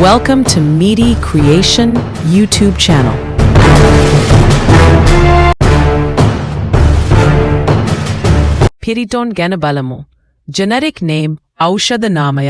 Welcome to Meaty Creation YouTube channel. Piriton ගැන බලමු. Generic name, ඖෂධ නාමය,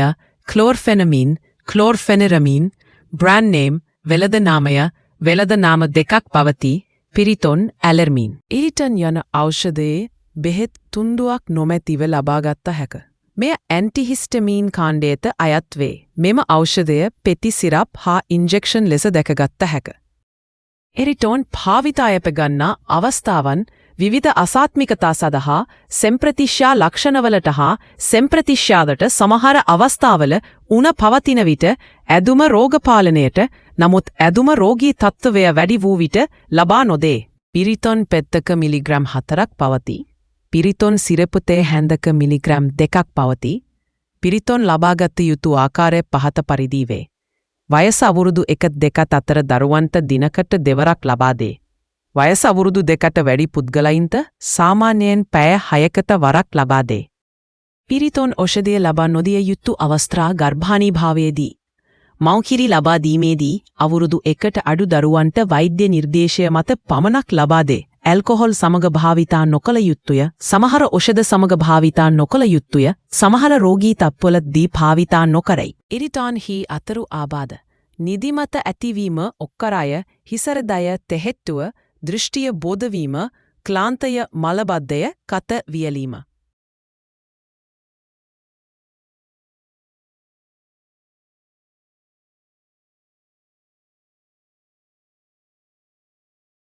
ක්ලෝර්ෆෙනමින්, ක්ලෝර්ෆෙනිරමින්, brand name, වෙළඳ නාමය, වෙළඳ නාම දෙකක් පවතී, පිරිටොන්, ඇලර්මින්. ඉරිටන් යන ඖෂධයේ බෙහෙත් තුන්ඩුවක් නොමැතිව ලබාගත්ත හැක. මෙය ඇන්ටිහිස්ටමීන් කාණ්ඩයට අයත් වේ. මෙම ඖෂධය පෙති, සිරප් හා ඉන්ජෙක්ෂන් ලෙස දැකගත්ත හැක. එරිටෝන් භාවිතායට ගන්නා අවස්ථාවන් විවිධ අසාත්මිකතා සඳහා, සෙම්ප්‍රතිශ්‍යා ලක්ෂණවලට හා සෙම්ප්‍රතිශ්‍යාවට, සමහර අවස්ථාවල උණ පවතින විට, ඇදුම රෝගපාලනයට, නමුත් ඇදුම රෝගී තත්ත්වය වැඩි වූ විට ලබා නොදේ. පිරිතොන් පෙත්තක මිලිග්‍රෑම් 4ක් පවතී. පිරිතොන් සිරප් තේ හැන්දක මිලිග්‍රෑම් 2ක් පවතී. පිරිතොන් ලබාගත යුතු ආකාරය පහත පරිදි වේ. වයස අවුරුදු 1 2 අතර දරුවන්ට දිනකට දෙවරක් ලබා දේ. වයස අවුරුදු 2ට වැඩි පුද්ගලයින්ට සාමාන්‍යයෙන් පැය 6කට වරක් ලබා දේ. පිරිතොන් ඖෂධය ලබා නොදිය යුතු අවස්ථා: ගර්භානීභාවයේදී, මව්කිරි ලබා දීමේදී, අවුරුදු 1ට අඩු දරුවන්ට වෛද්‍ය නිර්දේශය මත පමණක් ලබා දේ. ඇල්කොහොල් සමග භාවිතා නොකළ යුතුය. සමහර ඖෂධ සමග භාවිතා නොකළ යුතුය. සමහර රෝගී තත්ත්වවලදී භාවිතා නොකරයි. ඉරිටාන් හි අතුරු ආබාධ: නිදිමත ඇතිවීම, ඔක්කරාය, හිසරදය, තෙහෙට්ටුව, දෘෂ්ටිය බෝධවීම, ක්ලාන්තය, මලබද්ධය, කත වියලීම.